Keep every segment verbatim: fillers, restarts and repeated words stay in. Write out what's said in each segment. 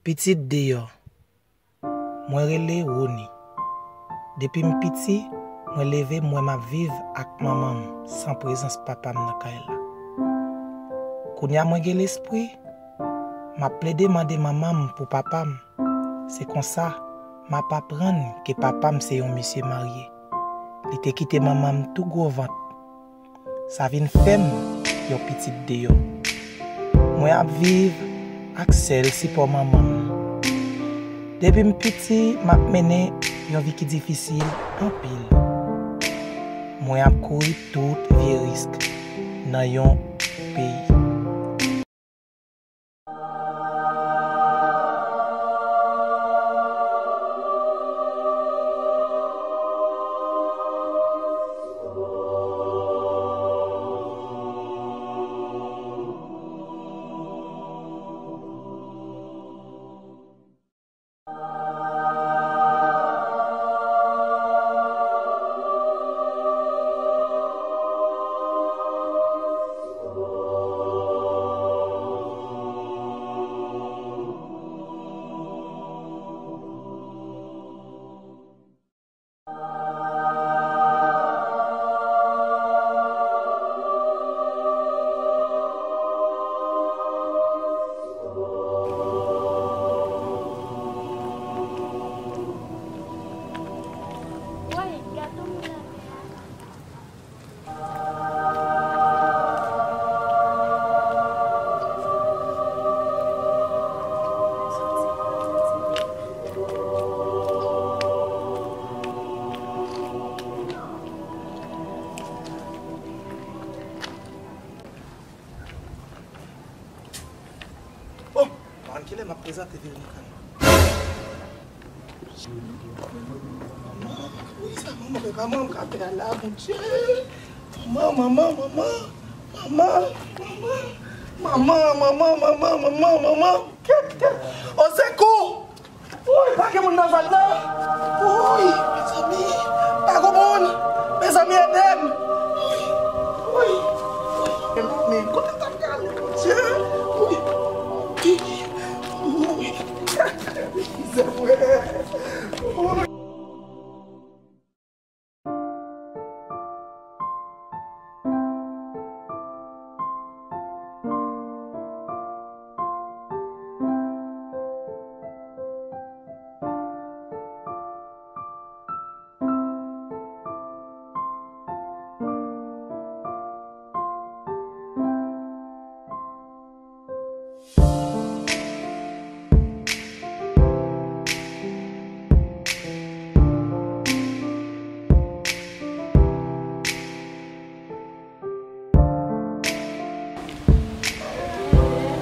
Pitit deyò. Mwen rele Rony. Depi m piti, mwen leve m wè m ap viv ak manman m san prezans papa m nan kay la. Kounye a mwen gen lespri, m ap plede mande manman m pou papa m. Se konsa, m ap aprann ke papa m se yon mesye marye. Li te kite manman m tou gwo vant. Sa vin fè m yon pitit deyò. Mwen ap viv ak sèl sipò manman m. Depi m piti, m ap mennen yon vi ki difisil anpil. Mwen ap kouri tout vye risk nan yon peyi. Oh, pa konn kilè m ap prezante vire nan kay mwen. Manman, wi, sa manman fè pa manman ka fè a la, Bondye. Manman, manman, manman. Manman, manman. Manman, manman, manman, manman, manman. Kèt, kèt. Osekou! Woy, pa gen moun nan zòn nan. Woy, mezanmi, pa gen moun. Mezanmi, ede m. Woy, woy, woy. Mezanmi, kote m t ap prale, Bondye? Woy, woy, woy. Mizè, frè. Woy.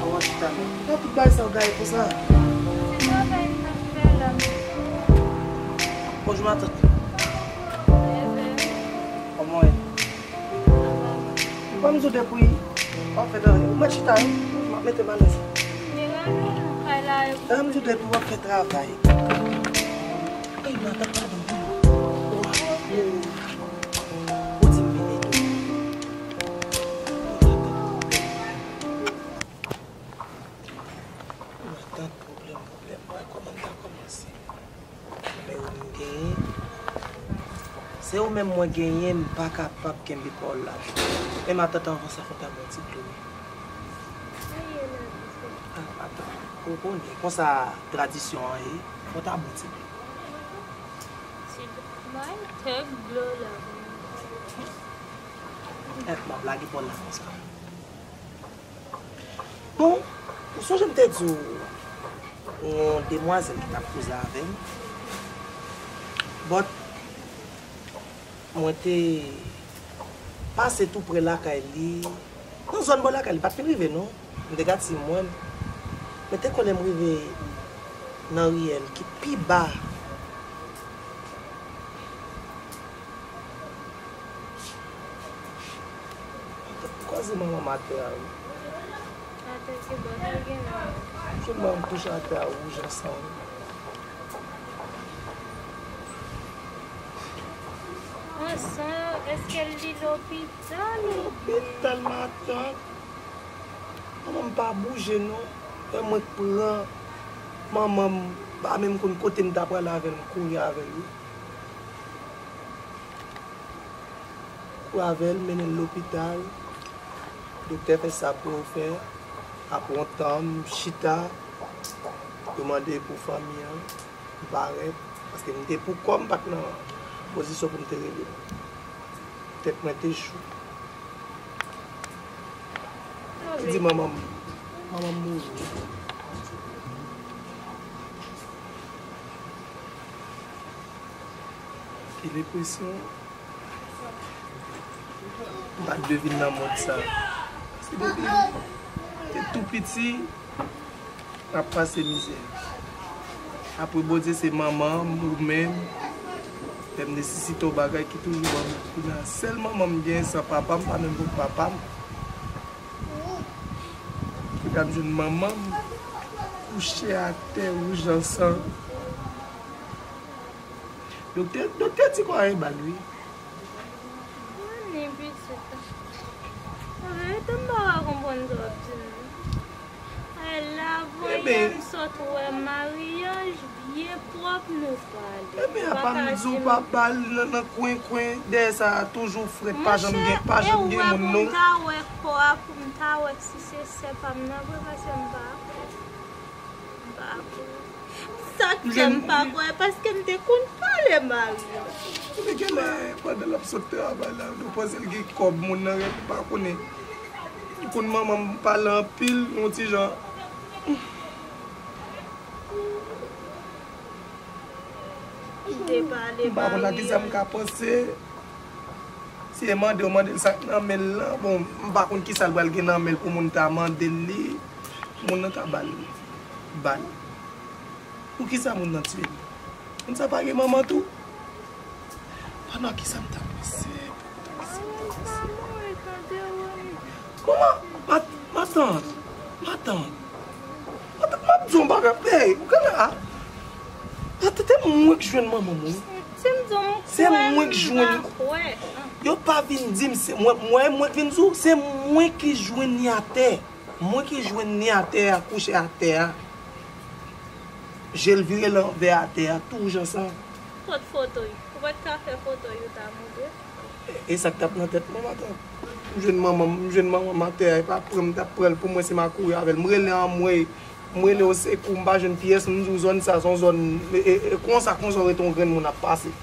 Awa chita non. Nan tout bagay sa w gaye konsa. Se travay m ap fè la, mesye. Bonjou matant. Kòman w ye? Ban m di w depi w ap fè travay. Ou mèt chita wi. M ap mete m alèz. Ban m di w depi w ap fè travay. Ey, matant, pa ban m di w. Ou di m vini tou. Matant, pwoblèm, pwoblèm. Mwen kòman m ta kòmanse? Nimewo m genyen. Se ou menm mwen genyen, m pa kapab kenbe pawòl la. Men matant, anvan sa, fò w ta bwè ti dlo wi. Ah, matant, ou konnen, konsa tradisyon an ye, fò w ta bwè ti dlo. Ti dlo, mwen tèk dlo la. Eh, m ap lage pawòl la konsa. Bon, ou sonje m te di w yon demwazèl ki t ap koze avè m? But, mwen te pase tou pre lakay li. Nan zòn bò lakay li, pa t fin rive non. M te gad si m wè l. Men te kwè lè m rive nan riyèl ki pi ba. Kwaze manman m atè a wi. Atè ki bò sa gen la? Sèlman m kouche atè a wouj ansanm. Ansanm, èske li lopital oubyen? Lopital matant. Manman m pa bouje non. Fè mwen k pran Manman m pa menm konn kote m ta prale avè l, m kouri avè l, wi. Kouri avè l, mennen l lopital. Doktè fè sa pou yo fè. Apre yon tan, m chita. Yo mande pou fanmi an. M parèt. Paske m te pou kò m, m pa t nan pozisyon pou m te rele. Tèt mwen te cho. Li di manman m, manman m mouri. Ki depresyon. M pa t dwe vin nan mond sa. Paske depi m te tou piti, m ap pase mizè. Apre Bondye se manman m, ou menm. Lè m nesesite yon bagay ki toujou ban m. Kounye a, sèl manman m gen san papa m, pa menm kot papa m. Kounye a m jwenn manman m kouche atè wouj an san. Doktè, doktè di kò a e bal, wi. Mwen ni pitit. Anverite, m pa ka konprann sa w ap di m nan. Ay, la, voye m sot wè Maryaj byen pwòp, nou pale. Ebyen, apa m di w pa bal nan, nan kwen, kwen, dèyè sa a toujou frèt, pa janm gen, pa janm gen moun, non. Monchè, e ou wè pou m ta wè kò a, pou m ta wè si se sè pa m nan vre, paske m pa kwè. M pa kwè. Sa k fè m pa kwè, paske m te konn pale Maryaj. Epi genlè, pandan l ap sot travay la, nou panse l gen kòb, moun nan rele, pa konnen. Ou konn manman m pale anpil, yon ti jan. M te pale Maryaj. M pa konn a kisa m ka panse. Si e mande w mande l sa k nan men l lan, bon, m pa konn kisa l pral gen nan men l pou moun ta mande l li, pou moun nan ta ba l bal. Poukisa moun nan tiye l? Moun sa pa gen manman tou? Pandan kisa m ta panse? Pandan kisa m ta panse? Kòman? Mat-, matant, matant. Matant, m ap di w yon bagay. Hey, ou konnen a? Matant, se mwen k jwenn manman m, wi. Se mwen k jwenn. Yo pa vin di m, se mwen, mwen, mwen k vin di w, se mwen ki jwenn li atè. Mwen ki jwenn li atè a, kouche atè a. Je l vire l anvè atè a, tou jan sa. Kot foto yo? Ou pa t ka fè foto yo ta montre? E sa k t ap nan tèt mwen, matant. M jwenn manman m, m jwenn manman m atè a, e pa pran m t ap pran l pou mwen, se m a kouri avè l. M rele anmwey, m rele o sekou, m pa jwenn pyès, m di w zòn sa, se yon zòn, e, e, e, konsa, konsa w rete yon grenn moun ap pase.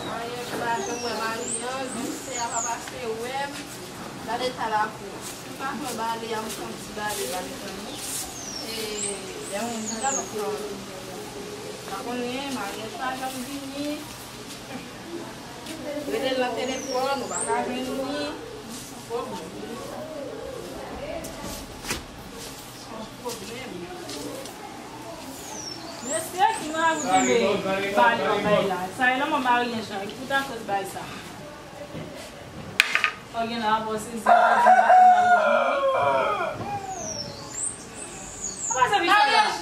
Maryaj pa janm wè Maryaj, misye a pa pase wè m. Gade ta lakou. Si m pa pran bale a, m pran ti bale ba mezanmi. E, lè moun sa la pa pran. Pa konnen, Maryaj pa janm vini. Rele l nan telefòn, ou pa ka jwenn li. Pwoblèm. Mesye, ki mari w kenbe bale w ap bay la? Sa e lanmò Maryaj lan, ki pou ta koz bay sa? Ou gen la, bò sezi, ou di m pa konn Maryaj mouri. Apa se misye la? Maryaj!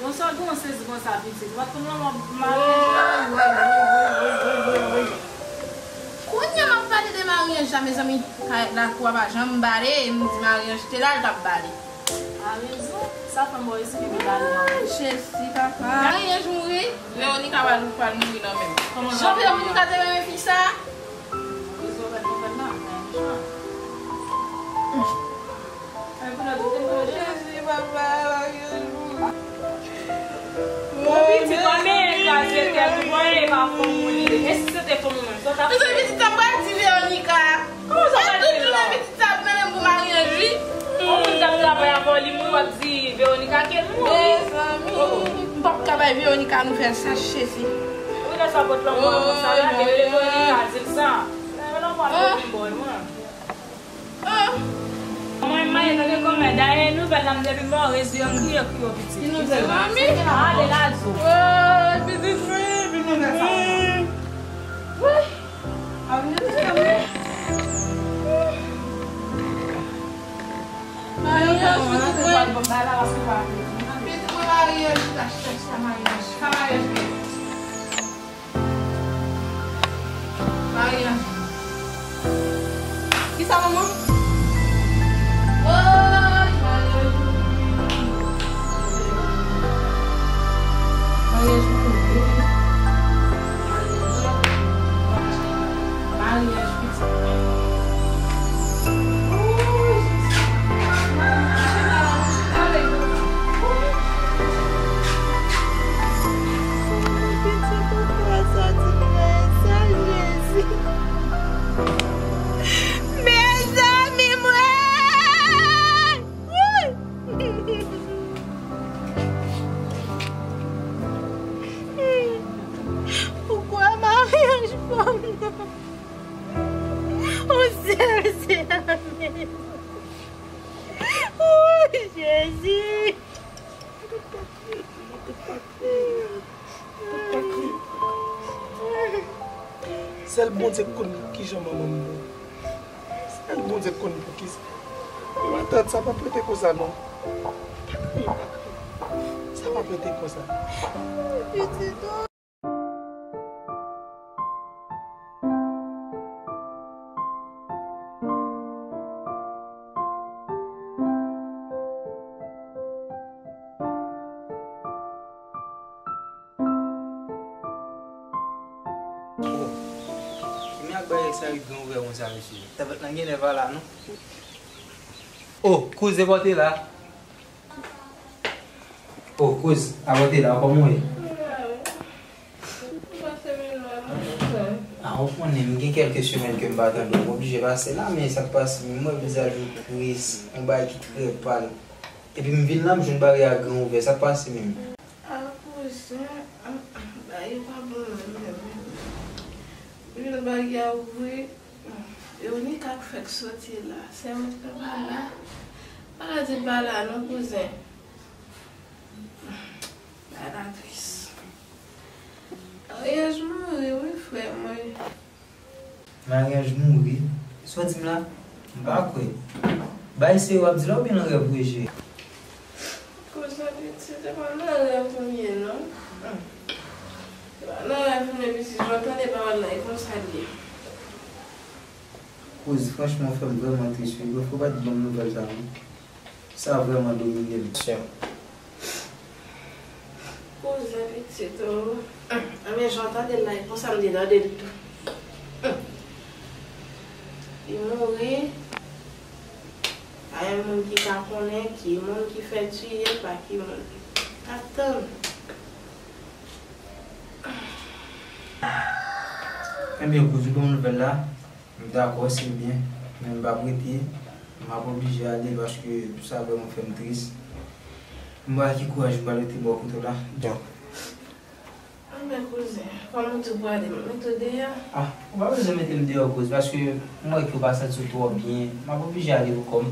Yon sòt gon sezi konsa pitit. Ou pa t konn lanmò Maryaj la? Kounye a m ap pale de Maryaj la, mezanmi, kay lakou a pa janm bale, m di Maryaj te la, l t ap bale. A rezon, sa fè m ba w espri pou bale a. Jezi, papa. Maryaj mouri, Veronica pral, pral mouri nan men m. Kòman Veronica? Jan Veronica te renmen fi sa. Rezon fè nou fè nan, nan jan. Jezi, papa, Maryaj mouri. Mon pitit, pa menm kraze tèt ou, e pa fanm ou li ye. E si se te fanm ou menm, sa w t ap fè? Mezanmi, pitit sa m pral di Veronica. Kòman sa w pral di l la? Pitit sa ap mennen m pou Maryaj, wi. Yon moun k ap travay avè w, li mouri, w ap di Veronica ke l mouri. Mezanmi, m p ap ka bay Veronica nouvèl sa, Jezi. Ou wè sa pot lanmò a konsa la, te rele Veronica, di l sa. Lanmò a vin bò l, mwen. Mwen, m mache nan de kòmè. Dayè, nouvèl la, m depi mò, rezi yo, m kriye, kriye, pitit. Ki nouvèl la? Mami! Ale, Lazo. Woy, pitit mwen, pitit mwen. Woy. Maryaj, pitit mwen. Pitit mwen, maryaj, ou ta chèche sa, maryaj. Sa maryaj mwen. Maryaj. Kisa, manman? Woy, maryaj. Maryaj mwen, wi. Maryaj pitit mwen. Woy, Jezi. Maryaj, maryaj, maryaj. Pitit ou pral sòti nan sa, Jezi. Mezanmi, mwen! Poukwa maryaj pa m nan? On sèl se anmè. Woy, Jezi! Sèl Bondye k konn kijan manman m mouri. Sèl Bondye k konn poukisa. Matant, sa p ap rete konsa non. Sa p ap rete konsa. Bon, men ak bagay sa yo gran ouvè konsa, mesye. Tèt lan genlè pa la, non? Oh, kouz, e bò te la. Oh, kouz, a bò te la, kòman w ye? Ah, ou konnen, m gen kèlke semèn ke m pa tande w. M oblije pase la, men sa k pase, m wè vizaj ou tris, yon bagay ki trè pal. Epi m vin la, m jwenn bagay a gran ouvè. Sa k pase menm? Ah, kouzen, ah, bagay yo pa bon menm, menm. Epi lè bagay a ouvri, Veronica k fèk soti la. Sè Ronika pa la. Pa ka di l pa la non, kouzen. Bagay la tris. Maryaj mouri wi, frè mwen. Maryaj mouri? Sa w di m la? M pa kwè. Bagay serye w ap di la oubyen nan rèv ou ye, cheri? Kouzen pitit, se pa nan rèv ou ye non. Se pa nan rèv ou ye, pitit, jan w tande pawòl la, e konsa l ye. Kouz, franchman, w fè m vrèman tris wi. Bro, fò w pa t ban m nouvèl sa non. Sa vrèman domine m. Kouzen pitit, oh. Anben, jan w tande l la, e konsa m te tande l tou. Li mouri. Pa gen moun ki ka konnen ki moun ki fè tiye l, pa ki moun. N ap tann. Ebyen, kouz, ou ban m nouvèl la. M dakò, se byen, men m p ap rete, m ap oblije ale paske sa vrèman fè m tris. M pa wè ki kouraj m pral rete bò kote w la. Donk. Anben, kouzen, kòm ou di w prale, m mete w deyò? Ah, ou pa bezwen mete m deyò, kouz, paske m wè ke w pa santi w twò byen. M ap oblije ale pou kò m.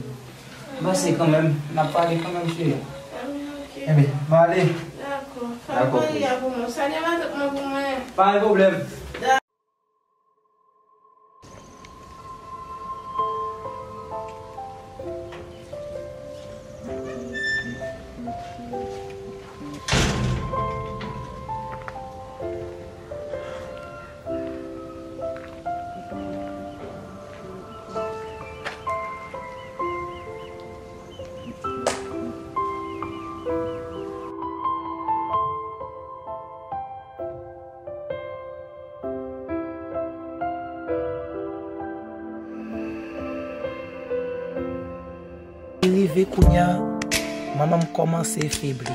M pase kanmenm, n ap pale kanmenm, cheri. Anben, oke. Ebyen, m ale. Dakò. Fè mari a pou mwen. Salye matant mwen pou mwen. Pa gen pwoblèm. Li rive kounye a, manman m kòmanse febli.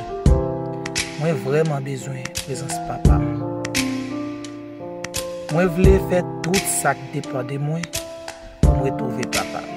Mwen vrèman bezwen prezans papa m. Mwen vle fè tout sa k depann de mwen pou m retwouve papa m.